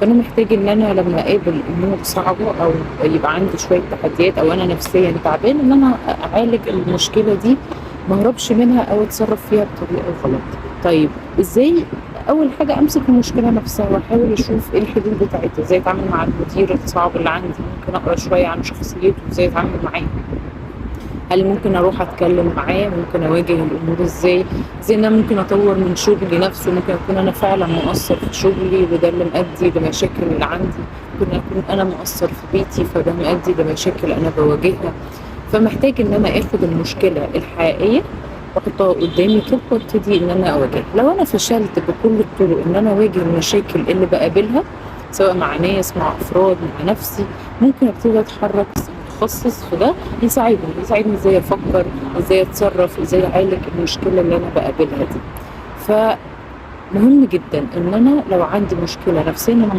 فانا محتاج ان انا لما اقابل امور صعبة او يبقى عندي شوية تحديات او انا نفسيا تعبان، ان انا اعالج المشكلة دي، ما اهربش منها او اتصرف فيها بطريقة غلط. طيب ازاي؟ اول حاجة امسك المشكلة نفسها واحاول اشوف ايه الحلول بتاعتها، ازاي اتعامل مع المدير الصعب اللي عندي، ممكن اقرا شوية عن شخصيته وازاي اتعامل معاه، هل ممكن اروح اتكلم معاه، ممكن اواجه الامور ازاي، ازاي ان انا ممكن اطور من شغلي نفسه، ممكن اكون انا فعلا مقصر في شغلي وده اللي مؤدي لمشاكل اللي عندي، ممكن اكون انا مقصر في بيتي فده مؤدي لمشاكل انا بواجهها. فمحتاج ان انا اخد المشكلة الحقيقية واحطها قدامي كده وابتدي ان انا اواجهها. لو انا فشلت بكل الطرق ان انا اواجه المشاكل اللي بقابلها، سواء مع ناس، مع افراد، مع نفسي، ممكن ابتدي اتحرك متخصص في ده يساعدني ازاي افكر، ازاي اتصرف، ازاي اعالج المشكلة اللي انا بقابلها دي. فمهم جدا ان انا لو عندي مشكلة نفسية ان انا